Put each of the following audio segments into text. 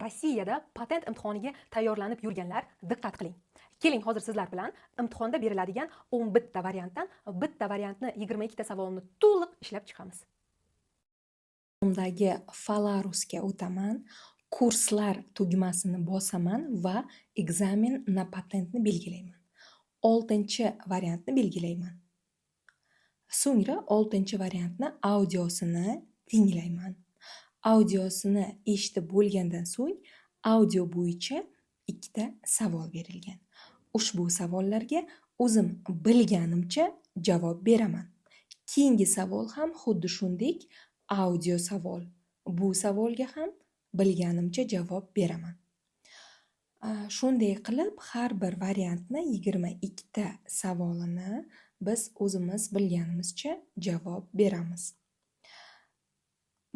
Rossiyada patent imtihoniga tayyorlanib yurganlar, diqqat qiling. Keling, hozir sizlar bilan imtihonda beriladigan 11 ta variantdan bitta variantni, 22 ta savolni to'liq ishlab chiqamiz. Undagi Falarusga o'taman, kurslar tugmasini bosaman va "Экзамен на патент" ni belgilayman. Oltinchi variantni belgilayman. So'ngra oltinchi variantni audiosini tinglayman. Audiosini eshitib bo'lgandan so'ng audio bo'yicha ikkita savol berilgan. Ushbu savollarga o'zim bilganimcha javob beraman. Keyingi savol ham xuddi shunday audio savol. Bu savolga ham bilganimcha javob beraman. Shunday qilib, har bir variantni 22 ta savolini biz o'zimiz bilganimizcha javob beramiz.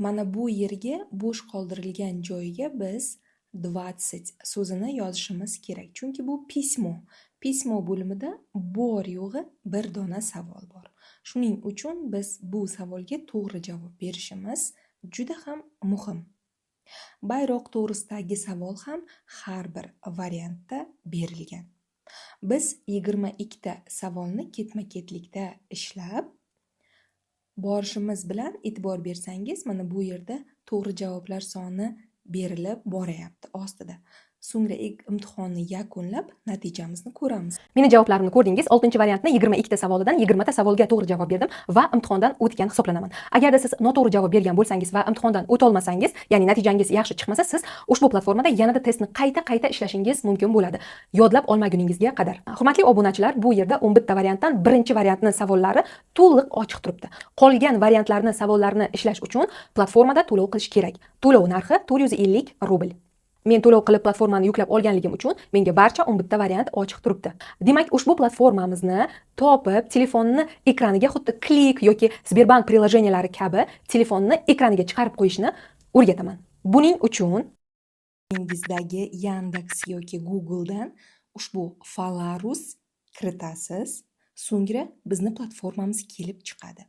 Mana bu yerga, bo'sh qoldirilgan joyga biz "20" so'zini yozishimiz kerak. Chunki bu письмо. Письмо bo'limida bor yo'g'i bir dona savol bor. Shuning uchun biz bu savolga to'g'ri javob berishimiz juda ham muhim. Bayroq to'g'risidagi savol ham har bir variantda berilgan. Biz 22 ta savolni ketma-ketlikda ishlab borishimiz bilan, e'tibor bersangiz, mana bu yerda to'g'ri javoblar soni berilib borayapti ostida. So'ngra imtihonni yakunlab, natijamizni ko'ramiz. Meni javoblarimni ko'rdingiz. 6 variantni 22 ta savolidan 20 ta savolga to'g'ri javob berdim va imtihondan o'tgan hisoblanaman. Agarda siz noto'g'ri javob bergan bo'lsangiz va imtihondan o'tolmasangiz, ya'ni natijangiz yaxshi chiqmasa, siz ushbu platformada yanada testni qayta-qayta ishlashingiz mumkin bo'ladi, yodlab olmaguningizga qadar. Hurmatli obunachilar, bu yerda 11 ta variantdan birinchi variantni savollari to'liq ochiq turibdi. Qolgan variantlarni savollarini ishlash uchun platformada to'lov qilish kerak. To'lov narxi 450 rubl. Men to'lov qilib platformani yuklab olganligim uchun menga barcha 11 ta variant ochiq turibdi. Demak, ushbu platformamizni topib, telefonni ekraniga xuddi Klik yoki Sberbank приложения lari kabi telefonni ekraniga chiqarib qo'yishni o'rgataman. Buning uchun O'zingizdagi Yandex yoki Google'dan ushbu Falarus kiritasiz. So'ngra bizni platformamiz kelib chiqadi.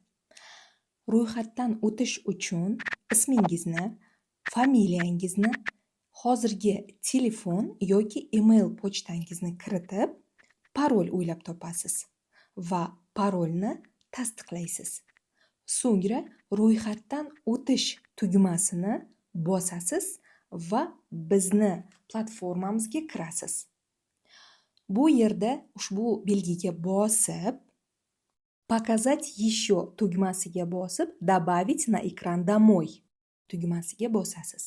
Ro'yxatdan o'tish uchun ismingizni, familiyangizni, hozirgi telefon yoki email pochtangizni kiritib, parol o'ylab topasiz va parolni tasdiqlaysiz. So'ngra ro'yxatdan o'tish tugmasini bosasiz va bizni platformamizga kirasiz. Bu yerda ushbu belgiga bosib, "Показать еще" tugmasiga bosib, "Добавить на экран домой" tugmasiga bosasiz.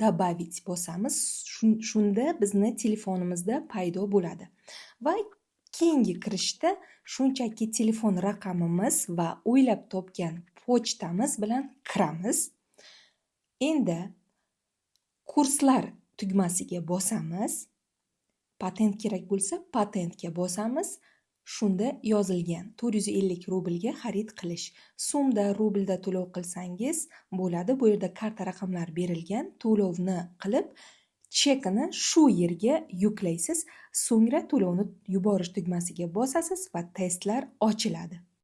"Добавить" bosamiz. Shunda bizni telefonimizda paydo bo'ladi. Va keyingi kirishda shunchaki telefon raqamimiz va o'ylab topgan pochtamiz bilan kiramiz. Endi kurslar tugmasiga bosamiz. Patent kerak bo'lsa, patentga bosamiz. Shunda yozilgan 450 rublga xarid qilish. So'mda, rublda to'lov qilsangiz bo'ladi. Bu yerda karta raqamlari berilgan. To'lovni qilib, chekini shu yerga yuklaysiz. So'ngra to'lovni yuborish tugmasiga bosasiz va testlar ochiladi.